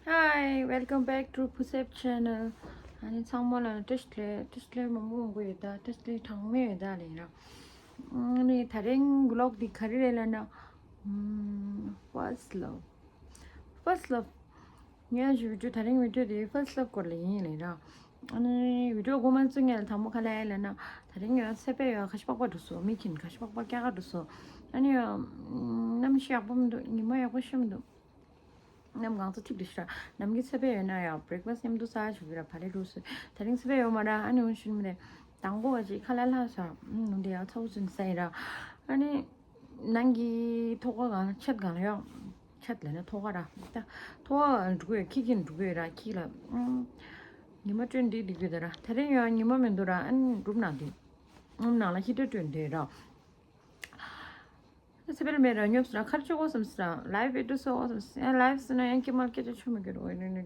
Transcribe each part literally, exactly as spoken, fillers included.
Hi, welcome back to Pusep channel. ཨ་ནི་ཚང་མ་ལ་བཀྲ་ཤིས་བདེ་ལེགས། བཀྲ་ཤིས་བདེ་ལེགས་མང་པོ་ཡོང་གི་ཡོད་ད། བཀྲ་ཤིས་བདེ་ལེགས་གྲངས་མེད་ཡོད་ད་ལེ་ར། ཨ་ནི་དེ་རིང་vlog འདི་ག་རེ་རེད་ལབ་ན། ཨམ། First love. First love. ངས་བི་ཌིའོ་དེ་རིང་བི་ཌིའོ་དེ་first love སྐོར་ལ་ཡིན་ལེ་ར། ཨ་ནི་བི་ཌིའོ་འགོ་མ་བཙུགས་སྔོན་ལ་དང་པོ་ག་རེ་ལབ་ན། དེ་རིང་ཡང་སེ་པེ་ཡང་ཁ་ཤས་པགས་པ་འགྲོ་སོང་། མི་ཁྱིམ་ཁ་ཤས་པགས་པ་སྐྱག་ག་འགྲོ་སོང་། ཨ་ནི་ཡང་གནམ་གཤིས་ཡག་པོ་མི་འདུག་ཉི་མ་ཡག་པོ་ཤར་མི་འདུག་གནམ་གང་ཚ་ཐིག་ཏུ་ཤར། ནམ་རྒྱུན་སེ་པེ་ཡོད་ན་ཡང་breakfast མཉམ་དུ་ཟ་ཆོག་གི་ར། བ་ལེ་འགྲོ་སོང་། དེ་རིང་སེ་པེ་ཡོད་མ་ར། ཨ་ནི་འོན་ཤུན་མི་རེད། དང་པོ་བ་ཅིག་ཁ་ལག་ལྷག་ཤག་འདི་ཡང་ཚ་བོ་ཚུན་ཟ་ཡི་ར། ཨ་ནི། ནང་གི་ཐོག་ཁ་གང་ཆད་གང་ཡོང་། ཆད་ལ་ན་ཐོག་ཁ་ར། ད་ཐོག་ཁ་འགྲོ་གི་ཡོད། ཁྱི་ཁྱི་འགྲོ་གི་ཡོད་ར། ཁྱི་ལ། ཨུམ། ཉི་མ་སྤྲོད་འདི་འདི་གི་ད་ར། དེ་རིང་ཡང་ཉི་མ་མི་འདུག་ར། ཨན་འགྲུབ་ན་འདི། ཨུམ་ནང་ལ་ཧི་ཏེ་སྤྲོད་འདི་ར། ཚེ་འཕེལ་མེད་ར་སྙོབ་སི་ར། ཁར་ཆོག་གོ་སམ་སི་ར། live video བཟོ་གོ་སམ་སི། ཡང་live བཟོ་ན་ཡང་ཀྱེ་མ་སྐད་ཆ་ཆོ་མི་གི་རོ། ཨེ་ནི་ནི།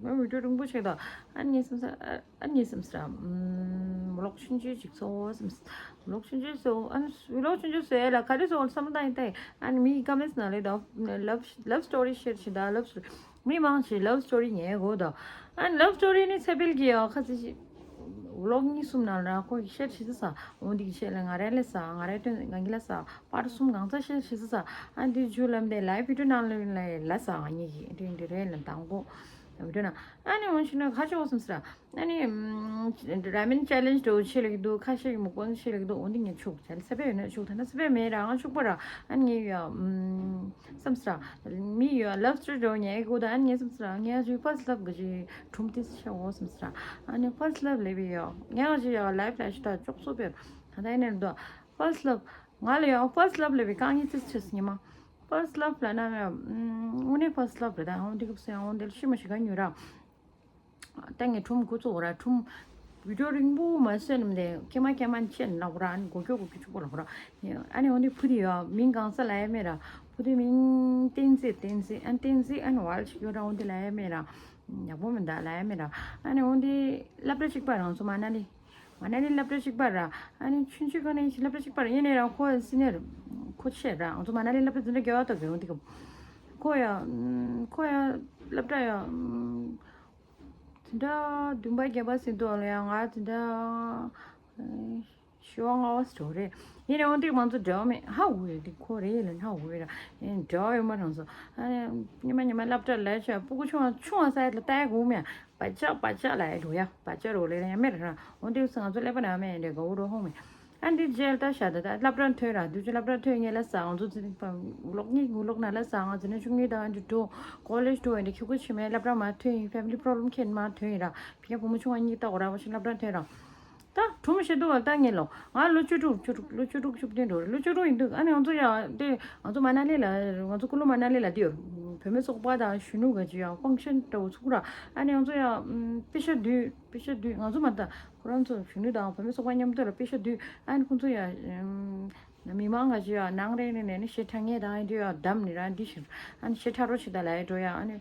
ང་video རིང་པོ་ཞིག་ད། ཨན་ངེ་སམ་སི་ར། ཨ་ངས་བསམ་སྲིད། ཨམ། vlog ཆུང་ཆུང་ཅིག་བཟོ་བསམ་སྲིད། vlog ཆུང་ཆུང་བཟོ། ཨ་ནི་vlog ཆུང་ཆུང་བཟོ་ཡ་ལ་ག་རེ་བཟོ་བསམ་བློ་བཏང་ཡིན་ད། ཨ་ནི་མི་གི་comments ནང་ལ་ད་love love story share བྱེད་ད། love story མི་མང་ཆེ་love story ཉན་གོ་ད། ཨ་ནི་love story ནི་ཚེ་འཕེལ་གྱི་ཡ་ཁ་ཚིག་vlog གཉིས་གསུམ་ནང་ལ་ཁོ་གི་share བྱེད་ས། འོ་འདི་གི་share ལ་ང་རེ་ལ་ས། ང་རེ་སྟོན་ང་གི་ལ་ས། པར་གསུམ་གང་ཚ་share བྱེད་ས། ཨ་འདི་ཇུ་ལམ་དེ་live video ནང་ལ་ལ་ས། ང་གཉིས་ཀྱི་འདི་འདི་རེད་ལ་དང་པོ་video ནང་། ཨ་ནི་འོ་ཤི་ན་ཁ་ཆོག་བསམ་སྲིད། ཨ་ནི། ཨམ། ར་མེན་challenge འདྲ་བོ་བྱེད་ལ་གི་འདུག་ཁ་ཤས་ཀྱི་mukbang བྱེད་ལ་གི་འདུག་འོ་འདི་ངས་ཆུག་བྱས་ལ་ཚེ་འཕེལ་ཡོད་ན་ཆུག་ད་ན་ཚེ་འཕེལ་མེད་ར། ང་ཕྱུག་པོ་ར། ཨ་ནི་ངས་ཡ། ཨམ། བསམ་སྲིད། མི་ཡ་love story འདྲ་བོ་ཉན་གི་འདུག་ཨ་ནི་ངས་བསམ་སྲིད། ངས་ཅིག་first love གི་ཅིག་གྲུམ་ཏིས་ཆེ་འོ་བསམ་སྲིད། ཨ་ནི་first love ལབ་པའི་ཡ། ངས་ཅིག་ཡ་live ལ་ཤི་ད་ཅོག་ཙོ་བེར་ད་ད་ཡིན་ནས་འདུག first love ང་ལ་ཡ་first love ལབ་པའི་རྐང་གཉིས་ཏིས་ཆེ་སི་ཉི་མ། first love ལབ་ན་ཡ། ཨམ། དངོས་གནས་first love རེད་ད། འོ་འདི་གི་བསམ་ཡ་འོ་འདི་ལ་ཤི་མ་ཤི་ག་ཉོ་ར། ད་ངས་ཁྲོམ་འགོ་བཙུགས་ར། ཁྲོམ་video རིང་པོ་མ་བཟོས་ནམ་དེ་ཀྱེ་མ་ཀྱེ་མ་བྱས་ནས་ལབ་ར། ཨ་ནི་མགོ་སྐྱོ་མགོ་སྐྱོ་ཆུག་པོ་ལབ་ར། ཨ་ནི་འོ་འདི་བུ་དེ་ཡ་མིང་གང་ས་ལབ་ཡ་མེད་ར། བུ་དེ་མིང་བསྟན་འཛིན། བསྟན་འཛིན། ཨ་བསྟན་འཛིན། ཨ་ནི་ཝལ་ཞིག་ཡོད་ར། འོ་འདི་ལབ་ཡ་མེད་ར། ཡག་པོ་མི་འདུག་ལབ་ཡ་མེད་ར། ཨ་ནི་འོ་འདི་སློབ་གྲྭ་གཅིག་པ་རང་ཚོ་མ་ན་ལི། མ་ན་ལི་སློབ་གྲྭ་གཅིག་པ་ར། ཨ་ནི་ཆུང་ཆུང་ཁོ་ནི་སློབ་གྲྭ་གཅིག་པ་ར། ཡིན་ནའི་ར་ཁོ་senior ཁོ་ཆེ་ར། ང་ཚོ་མ་ན་ལི་སློབ་གྲྭ་འཛིན་གྲྭ་བརྒྱད་པ་དང་གི་འོ་འདི་གི། ཁོ་ཡ། ཁོ་ཡ་སློབ་གྲྭ་ཡ། དེ་འདྲ་བདུན་པ་བརྒྱད་པ་ཟིན་ཐོག་ལ་ཡང་ང་དེ་འདྲ་བཞི་པ་ལྔ་པ་ཟེར་བ་རེད། ཡིན་ནའི་འོ་འདི་མང་ཚོ་འབྲེལ་བ་མེད། ཧ་གོ་ཡོད་འདི་ཁོ་རེད་ལ་ཧ་གོ་ཡོད་ར། ཡིན་འབྲེལ་བ་ཡོད་མ་རང་སོ། ཨ་ནི་ཉི་མ་ཉི་མ་སློབ་གྲྭ་ལ་ཆ་སྤུ་གུ་ཆུང་བ་ཆུང་བ་ས་ཡ་ལ་ལྟ་ཡ་གོ་མེད། བ་ཅག་བ་ཅག་ལ་ཡ་འགྲོ་ཡ། བ་ཅག་རོ་ལེ་ལ་ཡ་མེད་ར། འོ་འདི་ཚོ་ང་ཚོ་ཀླད་པ་ན་མེད་འདྲ་ག་འུ་རོ་ཧོ་མེད། ཨ་འདི་རྗེས་ལ་ད་ཤ་ད་ད་སློབ་གྲྭ་ཐོན་ར། དུས་ཚོད་སློབ་གྲྭ་ཐོན་ངེས་ལ་ས་ང་ཚོ་ཚེ་རིང་པ་ལོག་གཉིས་ངུ་ལོག་ན་ལ་ས་ང་ཚེ་ནས་ཆུང་ངུའི་ད་འདི་འགྲོ་college འགྲོ་འདི་ཁྱུ་གུ་ཆི་མེད་སློབ་གྲྭ་མ་ཐོན་ཡིན། family problem ཁྱེད་མ་ཐོན་ཡིན་ར། ཕི་ཡ་བུ་མོ་ཆུང་བ་གཉིས་ལྟ་གོ་ར་བ་ཞིག་སློབ་གྲྭ་ཐོན་ར། ད་གྲུམ་ཤེས་འདུག་བ་ལྟ་ངེས་ལོ། ང་ལོ་བཅུ་དྲུག་བཅུ་དྲུག་ལོ་བཅུ་དྲུག་བཅུ་བདུན་འགྲོ་རེད། ལོ་བཅུ་དྲུག་ཡིན་འདུག་ཨ་ནི་ང་ཚོ་ཡ་འདི་ང་ཚོ་མ་ན་ལི་ལ་ང་ཚོ་ཀུ་ལུ་མ་ན་ལི་ལ་འདི་ཡོད། བུད་མེད་ཚོགས་པ་དང་གཞོན་ནུ་ག་ཅི་ཡ་function འདྲ་བོ་ཚུགས་ར། ཨ་ནི་ང་ཚོ་ཡ་པེ་ཤ་བསྡུས་པེ་ཤ་བསྡུས་ང་ཚོ་མ་ད་ཁོ་རང་ཚོ་གཞོན་ནུ་དང་བུད་མེད་ཚོགས་པ་མཉམ་དུ་ལ་པེ་ཤ་བསྡུས། ཨ་ནི་ཁོ་ཚོ་ཡ་མི་མང་ག་ཅི་ཡ་ནང་རེ་ནས་ནས་ནི་ཞེ་དྲག་ངས་དང་ཨ་འདི་ཡ་བདམས་ནི་ར་འདི་ཞིག་ཨ་ནི་ཞེ་དྲག་རོ་ཞིག་ད་ལ་ཡ་འགྲོ་ཡ། ཨ་ནི།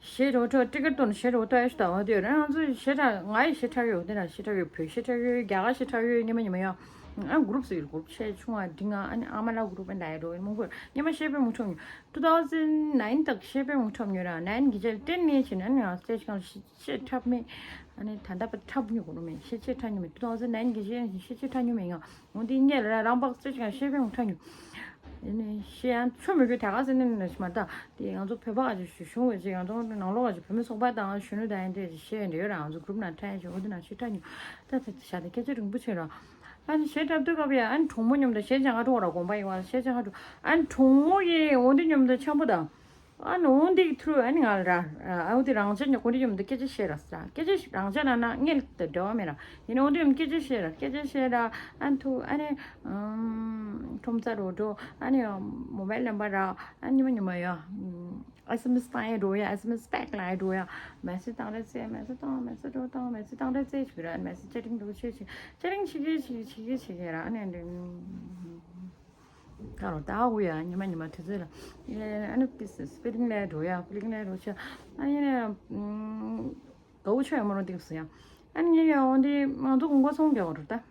ཞེ་རོ་ཐོ་ཏི་ཀེ་ཊི་དོན་ཞེ་རོ་ཐོ་ཨེ་ཤི་ད་འོ་དེ་རང་ཚོ་ཞེ་དྲག་ང་ཡི་ཞེ་དྲག་ཡོད་དེ་ན་ཞེ་དྲག་ཡོད། བོད་ཞེ་དྲག་ཡོད། རྒྱ་གར་ཞེ་དྲག་ཡོད། ཉི་མ་ཉི་མ་ཡོད། ཨ་གུ་རུབ་སུ་ཡོད། གུ་རུབ་ཆེ་ཆུང་བ་འབྲིང་ང་ཨ་ནི་ཨ་མ་ལ་གུ་རུབ་ཨེ་འདྲ་ཡོད་རོ་མང་པོ་ཉི་མ་ཤེས་པའི་མུ་ཁྲོམ་ཡོད། two thousand nine དག་ཤེས་པའི་མུ་ཁྲོམ་ཡོད་ར། nine གི་རྗེས་ཏེན་ནས་ཕྱིན་ཨ་ནི་ང་སྟེ་ཞིག་གང་ཞེ་ཞེ་འཁྲབ་མེད། ཨ་ནི་ད་ལྟ་པ་འཁྲབ་མྱོང་གོ་རོ་མེད། ཤེ་ཆེ་འཁྲབ་མྱོང་མེད། two thousand nine གི་རྗེས་ཤེ་ཆེ་འཁྲབ་མྱོང་མེད་ང་། འོ་འདི་ངས་ལ་རང་བག་རྩེ་ཅིག་ཤེས་པའི་འོང་ཁྲ་ཉུ། ཡིན་ནའི་ཤེས་ཡང་ཆོ་མི་དགོས་ད་ག་ཟེར་ནས་ནས་མ་ད། དེ་ང་ཚོ་བོད་པ་ག་ཅིག་ཞུ་ཞུང་བ་ཅིག་ང་ཚོ་ནང་ལོགས་ག་ཅིག་བོད་མི་ཚོགས་པ་དང་གཞོན་ནུ་དང་ཡིན་དེ་ཅིག་ཤེས་འདྲ་ཡོད་ར། ང་ཚོ་གུ་རུབ་ནང་ཁྲ་ཡ་ཅིག་འོ་འདི་ནང་ཤེས་ཁྲ་ཉུ། ད་ད་ད་ཤ་དེ་སྐད་ཆ་རིང་པོ་བྱས་ར། ཨ་ནི་ཤེས་འཁྲབ་དུས་སྐབས་ཡ་ཨ་ནི་གྲོགས་མོ་མཉམ་དུ་ཤེས་ཅང་ང་གྲོགས་ར་དགོངས་པ་ཡིན་བ་ཤེས་ཅང་ང་གྲོགས་ཨ་ནི་གྲོགས་མོ་ཡི་འོ་འདི་མཉམ་དུ་འཆམ་པོ་དང་། ཨ་ནི་འོ་འདི་གི་ཐུ་རུ་ཨ་ནི་ང་ལ་ར། ཨ་འོ་འདི་རང་ཅག་ཉོ་གོ་འདི་ཉོ་མི་འདུག་སྐད་ཆ་བཤད་ར་ས། སྐད་ཆ་རང་ཅག་ན་ན་ངས་ལ་དེ་འབྲེལ་བ་མེད་ར། ཡིན་ནའི་འོ་འདི་ཉོ་མི་སྐད་ཆ་བཤད་ར། སྐད་ཆ་བཤད་ར། ཨ་ནི་ཐུ་ཨ་ནི་ཁྲོམ་ཚ་རོ་འགྲོ། ཨ་ནི་མོ་བའིལ་ནམ་བར་ར། ཨ་ནི་ཉི་མ་ཉི་མ་ཡ། ཨེས་ཨེམ་ཨེས་བཏང་ཡ་འགྲོ་ཡ། ཨེས་ཨེམ་ཨེས་པེག་ལ་ཡ་འགྲོ་ཡ། མེ་སེ་བཏང་རེ་ཚེ་མེ་སེ་བཏང་མེ་སེ་འགྲོ་བཏང་མེ་སེ་བཏང་རེ་ཚེ་ཞུ་ར། མེ་སེ་ཅེ་ཊིང་འགྲོ་ཆེ་ཆེ་ཅེ་ཊིང་ཆེ་གེ་ཆེ་གེ་ཆེ་གེ་ཆེ་གེ་ར། ཨ་ནི་འདི། ཀ་རོ་ད་འུ་ཡ་ཉི་མ་ཉི་མ་དུས་ཚོད་ལ། ཨ་ནི་སི་པེ་ལིང་ལ་འགྲོ་ཡ། སི་པེ་ལིང་ལ་འགྲོ་ཆ། ཨ་ནི་ནི་དགའ་བོ་ཆ་ཡོད་མ་རུང་དེ་ག་སུ་ཡ། ཨ་ནི་ངས་ཡ་འོ་འདི་ང་ཚོ་གུང་པ་ཚོང་རྒྱག་རུ་ད།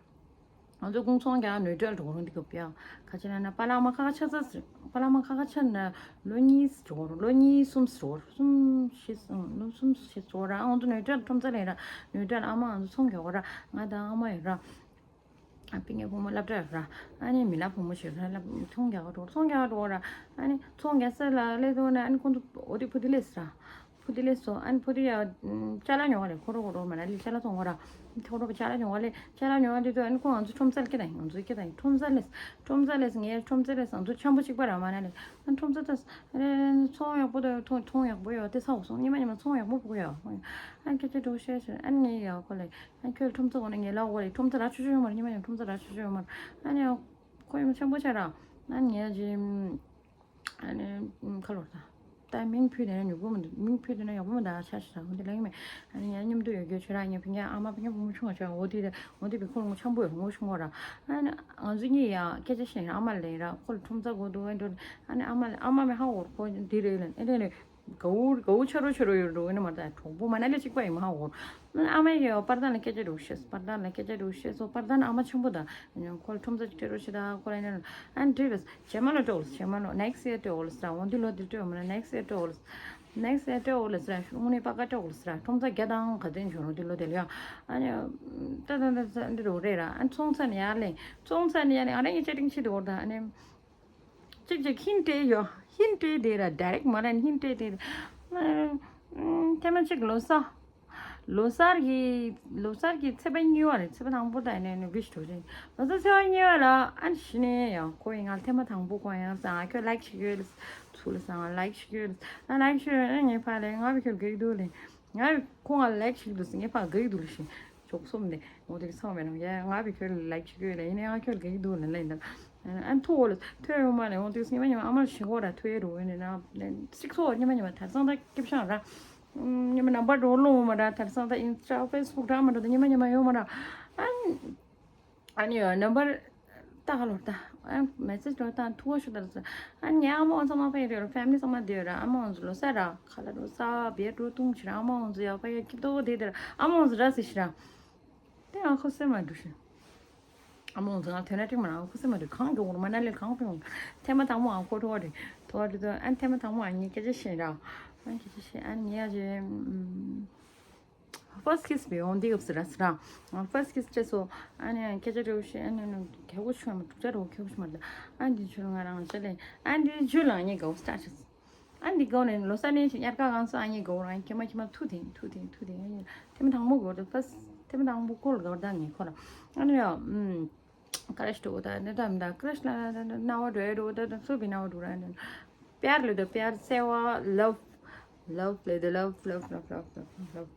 ང་ཚོ་ཀུང་ཚོང་རྒྱག་ནོར་འཁྲུལ་འགྲོ་རུང་འདི་ག་ཡང་ཁ་ཆེ་ན་ན་པ་ལགས་མ་ཁ་ཁ་ཆ་ཚ་ཟེར། པ་ལགས་མ་ཁ་ཁ་ཆ་ན་ལོ་གཉིས་འགྲོ་རུང་ལོ་གཉིས་གསུམ་འགྲོ་རུང་གསུམ་བཞི་གསུམ་ལོ་གསུམ་བཞི་འགྲོ་རུང་ང་ཚོ་ནོར་འཁྲུལ་ཁྲོམ་ས་ལེན་ར་ནོར་འཁྲུལ་ཨ་མ་ང་ཚོ་ཚོང་རྒྱག་གོ་ར་ང་དང་ཨ་མ་ཡོད་ར། ཨ་པི་ངའི་བུ་མོ་སློབ་གྲྭ་ཡོད་ར། ཨ་ནི་མི་ལ་བུ་མོ་ཞིག་ར་སློབ་ཚོང་རྒྱག་གོ་འགྲོ་ཚོང་རྒྱག་གོ་འགྲོ་ར། ཨ་ནི་ཚོང་རྒྱག་ས་ལ་སླེབས་དུས་ན་ཨ་ནི་ཁོང་ཚོ་འོ་དེ་བུ་དེ་སླེབས་ར། ཕུ་ཏི་ལེ་སོ་ཨན་ཕུ་ཏི་ཡ་ཅ་ལག་ཉོ་བ་ལེ་ཁོ་རོ་ཁོ་རོ་མ་ན་ལི་ཅ་ལག་ཚོང་བ་ར། ཁོ་རོ་ཅ་ལག་ཉོ་བ་ལེ་ཅ་ལག་ཉོ་བ་དེ་ཚོ་ཨན་ཁོ་ང་ཚོ་ཁྲོམ་སར་སྐྱེ་དང་ང་ཚོ་སྐྱེ་དང་ཁྲོམ་སར་ལེ་ཁྲོམ་སར་ལེ་ངའི་ཁྲོམ་སར་ལེ་ང་ཚོ་འཆམ་པོ་གཅིག་པ་ར་མ་ན་ལེ་ཨན་ཁྲོམ་སར་ཏོ་རེ་ཚོང་ཡག་པོ་དང་ཐོང་ཐོང་ཡག་པོ་ཡོད་དེ་ས་འོག་སོང་ཉི་མ་ཉི་མ་ཚོང་ཡག་པོ་བུ་ཡོད་ཨན་སྐད་ཆ་འགྲོ་ཤེས་ཤེས་ཨན་ངའི་ཡག་པོ་ལེ་ཨན་ཁྱོད་ཁྲོམ་སར་འོ་ན་ངའི་ལ་འོ་ལེ་ཁྲོམ་སར་ར་ཆུ་ཆུ་ཡོད་མ་ར་ཉི་མ་ཉི་མ་ཁྲོམ་སར་ར་ཆུ་ཆུ་ཡོད་མ་ར་ཨན་ཡང་ཁོ་ཡི་མ་འཆམ་པོ་ཆ་ར་ཨན་ངའི་ཇི། ཨ་ནི་ཁ་ལོར་ད། ད་མིང་ཕུད་དེ་ན་ཉོ་གི་མི་འདུག་མིང་ཕུད་དེ་ན་ཡག་པོ་མི་འདུག་ཆ་ཤི་ད་འོ་དེ་ལ་ཡིན་མེད། ཨ་ནི་ཡང་མཉམ་དུ་ཡོད་རྒྱུ་ཆོས་ར་ངའི་ཕི་ཉ་ཨ་མ་ཕི་ཉ་བུ་མོ་ཆུང་བ་ཆོས་འོ་དེ་རེད་འོ་དེ་བི་ཁོང་ངོ་འཆམ་པོ་ཡོད་ངོ་ཆུང་བ་ར། ཨ་ནི་ང་ཚོ་གཉིས་ཡང་སྐད་ཆ་བཤད་ཨ་མ་ལེན་ར་ཁོ་ལ་ཁྲོམ་ཚ་གོ་འདུག་ཨ་འགྲོ། ཨ་ནི་ཨ་མ་ཨ་མ་མེ་ཧ་འོར་ཁོ་དེ་རེད་ལ་ཨེ་རེད་ལ། གའུ་གའུ་ཆ་རོ་ཆ་རོ་ཡོད་འགྲོ་ཨེ་ནི་མ་ད་གྲོགས་པོ་མ་ན་ལེ་གཅིག་པ་ཡིན་མ་ཧ་འོར། ཨ་མ་ཡི་པར་དང་ལ་སྐད་ཆ་འགྲོ་ཤེས་པར་དང་ལ་སྐད་ཆ་འགྲོ་ཤེས་སོ་པར་དང་ཨ་མ་ཆེན་པོ་ད། ཁོ་ལ་ཁྲོམ་ཚ་ཅིག་སྤྲད་རོགས་བྱེད་ད་ཁོ་ལ་ཡིན་ན། ཨན་འགྲིག་རེད། ཇེ་མ་ལོ་སྤྲད་འོ་ལ་ཇེ་མ་ལོ་next year སྤྲད་འོ་ལ་ཟེར་འོ་འདི་ལོ་འདི་སྤྲད་འོ་མ་ན་next year སྤྲད་འོ་ལ། next year སྤྲད་འོ་ལ་ཟེར་དངོས་གནས་པ་ཀ་སྤྲད་འོ་ལ་ཟེར་ཁྲོམ་ཚ་བརྒྱ་དང་ག་ཚོད་འབྱོར་རོ་འདི་ལོ་དེ་ལ་ཡ། ཨ་ནི། ད་ད་ད་ད་འདི་རོ་རེད་ར་ཨན་ཚོང་ཚ་ནི་ཡ་ལེ། ཚོང་ཚ་ནི་ཡ་ལེ་ང་རང་གི་ཅེ་ཏིང་ཆེ་འདུག་འོ་ད་ཨ་ནི། གཅིག་གཅིག་ཧིན་སྤྲད་ཡོད། ཧིན་སྤྲད་དེ་ར་direct མ་རན་ཧིན་སྤྲད་དེ་ར། ཐེངས་མ་གཅིག་ལོ་གསར། ལོ་གསར་གྱི་ལོ་གསར་གྱི་ཚེས་པ་གཉིས་པ་རེད་ཚེས་པ་དང་པོ་དང་ནས་ནས་བིཤ་འགྲོ་རེད། ལོ་གསར་ཚེས་པ་གཉིས་པ་ལ་ཨན་ཤི་ནས་ཡང་ཁོ་ཡི་ང་ཐེངས་མ་དང་པོ་ཁོ་ཡང་ས་ང་ཁྱོད་like བྱེད་ཡོད་ལ་ཚུལ་ས་ང་like བྱེད་ཡོད་ལ་ང་like བྱེད་ཡོད་ལ་ངས་ཕ་ལས་ང་བི་ཁྱོད་དགེ་འདུག་ལས། ང་ཁོ་ང་like བྱེད་འདུག་ཟེར་ངས་ཕར་དགའ་གི་འདུག་ལ་ཤི། ཅོག་གསུམ་ནས་ངོ་དེ་ཚང་མས་ནང་ཡ་ང་བི་ཁྱོད་like བྱེད་གི་ཡོད་ལ་ཡིན་ནའི་ང་ཁྱོད་དགའ་གི་འདུག་ལ་ལ་ཡིན་ན། ཨ་ཐུ་འོ་ལ་ཐོས་ཡོང་མ་ལ་ངོ་དེ་ཉི་མ་ཉི་མ་ཨ་མར་ཞི་གོ་ར་ཐོས་ཡོད་རུ་ཡིན་ནའི་ན་སིག་ཚོ་ཉི་མ་ཉི་མ་དར་སང་ད་སྐྱིབ་ཤང་ར། ཉི་མ་ནམ་པར་འགྲོ་ལོང་མ་ར་དར་སང་ད་ཨིན་སི་ཊ་ཕེ་སི་བུག་འདྲ་མ་འདྲ་ད་ཉི་མ་ཉི་མ་ཡོང་མ་ར། ཨ། ཨ་ནི་ནམ་པར་ཏག་ལོར་ཏག་ཨ་མེ་སེ་ཇི་འགྲོ་ཏག་ཐུ་བ་ཤུ་ཏག་ལོར་ཨ་ནི་ཨ་མ་འོ་ཚང་མ་ཕ་ཡི་རེ་རོ་ཕེ་མི་ལི་ཚང་མ་དེ་ར་ཨ་མ་འོ་ཚོ་ལོ་ས་ར་ཁ་ལ་རོ་ས་བེ་རོ་ཏུང་ཆི་ར་ཨ་མ་འོ་ཚོ་ཡ་ཕ་ཡ་ཁྱི་ཏོ་དེ་དེ་ར་ཨ་མ་འོ་ཚོ་ར་སི་ཤི་ར། དེ་ཨ་ཁོ་སེ་མ་འགྲུ་ཤི། ཨ་མ་འོ་ཚོ་ང་ཐོན་ན་ཏིག་མ་ར་ཁོ་སེ་མ་འགྲུ་གང་འགྲོ་འོ་མ་ན་ལེ་གང་ཕེ་འོ། ཐེ་མ་དང་མོ་ཨ་ཁོ་ཐོ་བ་རེ་ཐོ་བ་རེ་ཐོ་ཨ་ཐེ་མ་དང་མོ་ཨ་ཉི་སྐད་ཆ་ཤེས་ར་ཨ་སྐད་ཆ་ཤེས་ཨ་ཉི་ཨ་ཇེ། First kiss བི་ཡོང་འདི་གབ་སི་ར་སི་ར། First kiss བྱས་སོ། ཨ་ནི་སྐད་ཆ་རེ་བོ་ཤེས་ཨ་ནི་ནི་ཁེ་གོ་ཆུ་མ་དྲུག་ཆ་རེ་བོ་ཁེ་གོ་ཆུ་མ་རེད། ཨ་འདི་ཆུ་ལ་ང་རང་ཅི་ལེ། ཨ་འདི་ཆུ་ལ་ངས་གོ་སི་ཊར་ཆེ། ཨ་འདི་གོ་ནས་ལོ་ས་ནས་ཤི་དབྱར་ཁ་གང་སོ་ཨ་ངས་གོ་རང་ཁྱེ་མ་ཁྱེ་མ་ཐུ་དེ་ཐུ་དེ་ཐུ་དེ་ཨ་ནི་ཐེ་མ་དང་མོ་གོ་རེད། First ཐེ་མ་དང་མོ་ཁོ་ལ་གོ་ར་ད་ངས་ཁོ་ར། ཨ་ནི་ཡ། ཀ་རེ་ཤི་འགྲོ་ད་ནི་ད་མི་ད་ཀ་རེ་ཤི་ལ་ན་ན་ན་ན་བ་འགྲོ་འགྲོ་ད་ད་སུ་བི་ན་བ་འགྲོ་ར་ན། པེར་ལེ་ད་པེར་སེ་བ་ལབ། ལབ་ལེ་ད་ལབ་ལབ་ལབ་ལབ་ལབ་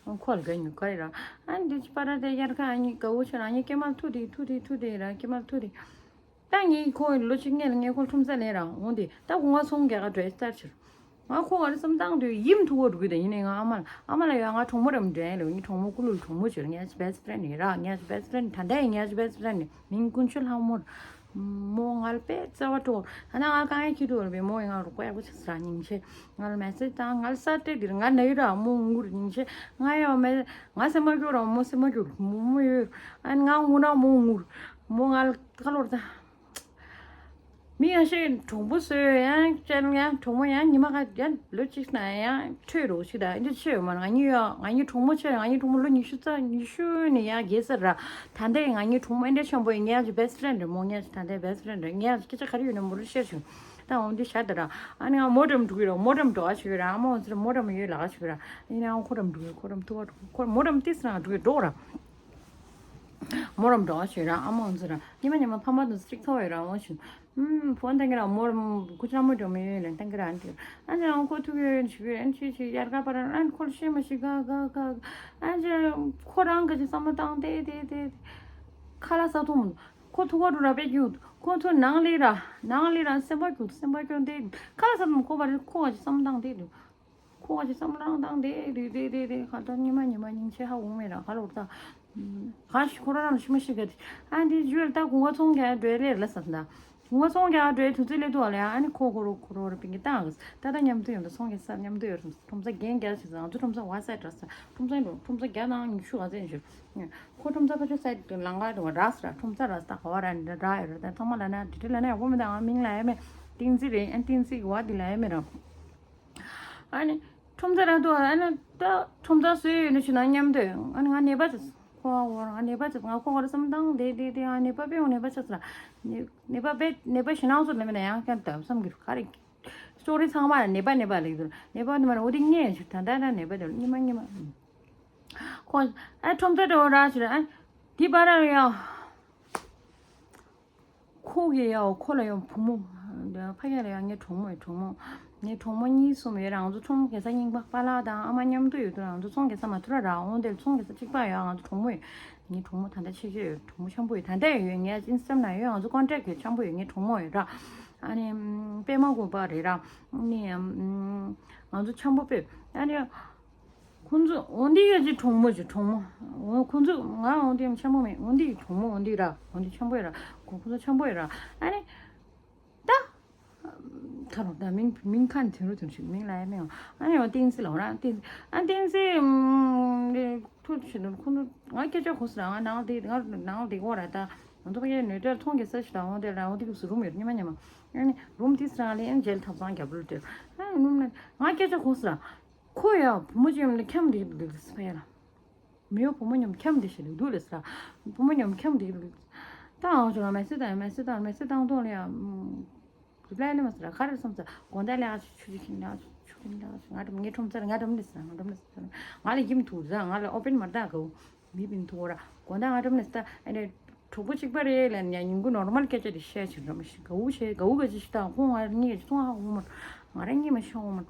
ལབ། ཁོ་ལ་ག་ཉུ་ཀ་རེ་ར། ཨ་འདི་ཅི་པ་ར་དེ་ཡར་ཁ་ཨ་ཉི་ག་བོ་ཆ་ར་ཨ་ཉི་ཀེ་མ་ཐུ་དེ་ཐུ་དེ་ཐུ་དེ་ར་ཀེ་མ་ཐུ་དེ། ད་ངས་ཁོ་ལོ་གཅིག་སྔོན་ལ་ངས་ཁོ་ཁྲོམ་ས་ལེན་ར་འོང་དེ་ད་ཁོ་ང་ཚོང་རྒྱག་ག་འགྲོ་ཡ་ལྟར་ཕྱིར། ང་ཁོ་ང་རེ་བསམ་བཏང་དུས་ཡིམ་ཐུག་གོ་འགྲོ་གི་དེ་ཡིན་ནའི་ང་ཨ་མ་ལ་ཨ་མ་ལ་ཡ་ང་གྲོགས་མོ་རེ་མ་འདྲ་ཡིན་ལ་ངའི་གྲོགས་མོ་ཀུ་ལུ་གྲོགས་མོ་བྱོས་ངའི་best friend ཡིན་ར་ངའི་best friend ད་ལྟ་ཡི་ངའི་best friend ནི་མིང་ཀུན་ཆུ་ལྷག་མོར་མོ་ང་ལ་དཔེ་བརྩེ་བ་སྤྲོ་ད་ནང་ང་དཀའ་ངལ་ཁྱི་དུ་བར་བའི་མོ་ཡི་ང་རུ་ཀོ་ཡག་པོ་ཆགས་སྲ་སྙིང་རྗེ། ང་ལ་message བཏང་ང་ལ་ས་སྤྲད་དེར་ང་ན་ཡི་ར་མོ་ངུར་སྙིང་རྗེ། ང་ཡང་མེད་ང་སེམས་མ་སྐྱོ་ར་མོ་སེམས་མ་སྐྱོ་མོ་མོ་ཡོད་ཨ་ང་ངུ་ན་མོ་ངུར་མོ་ང་ལ་ཁ་ལོར་ད། མི་ཡང་ཤེས་གྲོང་པོ་བཟོས་ཡང་བཅར་ཡང་གྲོང་པོ་ཡང་ཉི་མ་ཁ་ཡང་ལོ་གཅིག་ན་ཡང་འཕྲོད་རོགས་ཤིག་དང་འདི་ཆེ་ཡོད་མ་ང་གཉིས་ཡང་ང་གཉིས་གྲོང་པོ་ཆེ་ང་གཉིས་གྲོང་པོ་ལོ་ཉི་ཤུ་རྩ་ཉི་ཤུ་ནས་ཡང་རྒས་ཟེར་ར། ད་ལྟའི་ང་གཉིས་གྲོང་པོ་ཨེ་འདྲ་ཆེན་པོ་ཡིན་ངའི་best friend རེད་མོ་ངའི་ད་ལྟའི་best friend རེད་ངའི་སྐད་ཆ་ག་རེ་ཡོད་ན་མོ་རུ་ཤེར་བྱུང་། ད་འོང་འདི་བྱ་ད་ར་ཨ་ནི་ང་མོ་འགྲམ་འགྲོ་གི་ར་མོ་འགྲམ་འགྲོ་བ་ཆེ་གི་ར་ཨ་མ་འོང་ཟེར་མོ་འགྲམ་ཡོད་ལག་ཆེ་གི་ར་ཡིན་ནའང་ཁོ་འགྲམ་འགྲོ་གི་ཁོ་འགྲམ་ཐུག་བ་འགྲོ་ཁོ་མོ་འགྲམ་ཏིས་རང་འགྲོ་གི་འགྲོ་ར། མོ་རམ་འགྲོ་ཞུས་ར་ཨ་མ་འོང་ཟེར་ར་ཉི་མ་ཉི་མ་ཕ་མ་དང་གཅིག་ཐོག་ཡོད་ར་འོང་ཞུ། ཧུམ་ཕོན་ཏང་གི་ར་མོ་རམ་ཁུ་ཅི་ར་མོ་འགྲོ་མི་ཡོད་ལན་ཏང་གི་ར་ཨན་ཏི་ཨན་ཅི་རང་ཁོ་ཐུག་ཡོད་ཞུ་ཡོད་ཨན་ཅི་ཅི་ཡར་ག་པ་ར་ཨན་ཁོ་ལ་ཤེས་མ་ཤེས་ག་ག་ག་ཨན་ཅི་ཁོ་རང་ག་ཅི་བསམ་བློ་བཏང་དེ་དེ་དེ་ཁ་ལ་ས་ཐུམ་ཁོ་ཐུག་བ་རུ་ར་པེ་རྒྱུ་ཁོ་ཐུག་ནང་ལི་ར་ནང་ལི་ར་སེམས་པ་རྒྱུ་སེམས་པ་སྐྱོན་དེ་ཁ་ལ་ས་ཐུམ་ཁོ་པ་རེ་ཁོ་ག་ཅི་བསམ་བློ་བཏང་དེ་དུ། ཁོ་ག་ཅི་བསམ་བློ་བཏང་དེ་རེད་དེ་དེ་དེ་ཁ་ད་ཉི་མ་ཉི་མ་སྙིང་རྗེ་ཧ་འོང་མེད་ར་ཧ་ལོར་ད། ག་ཤི་ཁོ་ར་རང་ཤི་མ་ཤི་ག་དེ་ཨ་འདི་ཇུ་ལ་ད་གུང་བ་ཚོང་ག་འགྲོ་ལེར་ལ་ས་ད། ང་ཚོང་རྒྱག་འགྲོའི་དུས་ཚོད་སླེབས་འདུག་ཨ་ལས། ཨ་ནི་ཁོ་ཁོ་རོ་ཁོ་རོ་ར་པིན་གི་བཏང་གི། ད་ལྟ་མཉམ་དུ་ཡོང་དུས་ཚོང་རྒྱག་ས་མཉམ་དུ་ཡོད་རེད། ཁྲོམ་ས་རྒན་རྒྱག་བྱེད་ས། ང་ཚོ་ཁྲོམ་ས་ཝ་སའི་འགྲོ་ས། ཁྲོམ་ས་འགྲོ། ཁྲོམ་ས་བརྒྱ་དང་ཉི་ཤུ་ག་ཚད་ཞུ། ཁོ་ཁྲོམ་ས་ཕ་ཆུ་སའི་ལང་ཀ་འགྲོ་བ་རག་ས་ར། ཁྲོམ་ས་རག་ས་ད་ག་བ་ར་འདྲ་རག་ཡོད་ར། ད་ཚང་མ་ལ་ན་དྲི་དྲི་ལ་ན་ཡག་པོ་མི་འདུག་ཨ་མིང་ལ་ཡ་མེད། ཏིང་ཙི་རེད། ཨ་ཏིང་ཙི་གི་བ་དེ་ལ་ཡ་མེད་ར། ཨ་ནི་ཁྲོམ་ས་ར་འདུག་ཨ་ནི་ད་ཁྲོམ་ས་བཟོས་ཡོད་ནི་ཞུ་ན་མཉམ་དུ། ཨ་ནི་ང་ནད་པ་ཆགས། ཁོ་བ་ང་ནད་པ་ཆགས། ང་ཁོ་བ་ར་བསམ་བཏང་དེ་དེ་དེ་ཨ་ནད་པ་དཔེ་ང་ནད་པ་ཆགས་ས་ར། ནད་ནད་པ་དཔེ་ནད་པ་ཞེད་སྣང་ཚོར་ནས་མེད་ན་ཡང་ཀྱང་ད་བསམ་གི་ག་རེ། སོ་རི་ཚང་མ་ལ་ནད་པ་ནད་པ་ལེགས་འདུག་ནད་པ་ནད་པ་ནི་འོ་དེ་ངས་ཞུ་ད་ད་ད་ནད་པ་དེ་ཉི་མ་ཉི་མ། ཁོ་ཨ་ཁྲོམ་ས་དེ་འོ་ར་ཞུ་ར། ཨ་དེ་པ་ར་ཡ། ཁོ་གི་ཡ་ཁོ་ལ་ཡང་བུ་མོ། ཕ་གི་ལ་ཡང་ངའི་གྲོགས་མོ་ཡི་གྲོགས་མོ། ངའི་གྲོགས་མོ་གཉིས་གསུམ་ཡོད་ར། ང་ཚོ་ཁྲོམ་གེ་ས་རྙིང་པ་པཱ་ལགས་དང་ཨ་མ་མཉམ་དུ་ཡོད་དུས་ར། ང་ཚོ་ཚོང་གེ་ས་མ་ཐུ་ར་ར་འོང་དེ་ཚོང་གེ་ས་གཅིག་པ་ཡོད། ང་ཚོ་གྲོགས་མོ་ཡོད། ངའི་གྲོགས་མོ་ད་ལྟ་ཆེ་ཤོས་ཡོད། གྲོགས་མོ་ཆེན་པོ་ཡོད། ད་ལྟ་ཡོད། ངའི་ཨིན་སི་ཊ་ན་ཡོད། ང་ཚོ་ཀོན་ཊེག་ཡོད། ཆེན་པོ་ཡོད། ངའི་གྲོགས་མོ་ཡོད་ར། ཨ་ནི་པད་མ་དགོན་པ་རེད་ར། ཨ་ནི་ང་ཚོ་ཆེན་པོ་དཔེ་ཨ་ནི། ཁོང་ཚོ་འོ་འདི་ཡ་ཅིག་གྲོགས་མོ་ཅིག་གྲོགས་མོ། འོ་ཁོང་ཚོ་ང་འོ་འདི་ཡ་ཆེན་པོ་མེད། འོ་འདི་གྲོགས་མོ་འོ་འདི་ར། འོ་འདི་ཆེན་པོ་ཡ་ར། ཁོ་ཁོང་ཚོ་ཆེན་པོ་ཡ་ར། ཨ་ནི་ད་ཁ་རོག་ད་མིང་མིང་ཁ་ནས་དེ་རུ་དེ་རུ་ཞིག་མིང་ལ་ཡ་མེད། ཨ་ནི་འོ་ཏིང་སི་ལ་འོ་ར་ཏིང་སི་ཨ་ཏིང་སི་ཐུག་ཞིག་ཁོང་ཚོ་ང་སྐད་ཆ་གོ་སི་ར། ང་ནང་དེ་ང་ནང་དེ་གོ་ར། ད་ང་ཚོ་ཕ་གིའི་ནོད་དེར་ཚོང་གི་ས་ཞིག་དང་འོ་དེ་ར་འོ་དེ་གི་སུ་རུམ་ཡོད་ཉི་མ་ཉི་མ། ཨ་ནི་རུམ་དེ་སི་ར་ལ་ཡ་མཇལ་ཐབ་ཚང་རྒྱབ་རུ་དེར། ཨ་ནི་ང་སྐད་ཆ་གོ་སི་ར། ཁོ་ཡ་བུ་མོ་ཅན་ལ་འཁྱམ་བསྡད་འདུག་ཟེར་ཕ་ཡ་ལ། མི་ཡོ་བུ་མོ་མཉམ་འཁྱམ་བསྡད་ཤི་འདུག་ལ་ཟེར། བུ་མོ་མཉམ་འཁྱམ་བསྡད་འདུག་ད་ཨང་ཆུ་ལ་མེ་སི་དང་མེ་སི་དང་མེ་སི་དང་ཐོང་ལ་ཡ། རི་པ་ལའི་ལ་མ་ཟེར་ག་རེ་སོང་ཟེར་དགོང་དག་ལས་ཨ་ཆུ་ཆུ་ཁྱིམ་ལ་ཆུ་ཁྱིམ་ལ་ང་འགྲམ་ངའི་ཁྲོམ་ཚར་ང་འགྲམ་ལ་ཟེར་ང་འགྲམ་ལ་ཟེར་ང་ལ་ཡིམ་ཐུག་ཟ་ང་ལ་ཨོ་པན་མར་ད་གོ། མི་བིན་ཐུ་བོ་ར། དགོང་དག་ང་འགྲམ་ནས་ད་ཨ་ནི་གྲོགས་པོ་གཅིག་པ་རེད་ལ་ཉ་ཉིན་གུང་ནོར་མལ་སྐད་ཆ་དེ་བཤད་ཕྱིན་འགྲོ་མ་ཤི་དགའ་བོ་བྱས་དགའ་བོ་ག་ཅི་ཤི་ད་ཁོང་ང་གཉིས་ཀྱི་ཚོང་ཧ་གོ་མ། ང་རང་གཉིས་མ་ཤི་གོ་མ།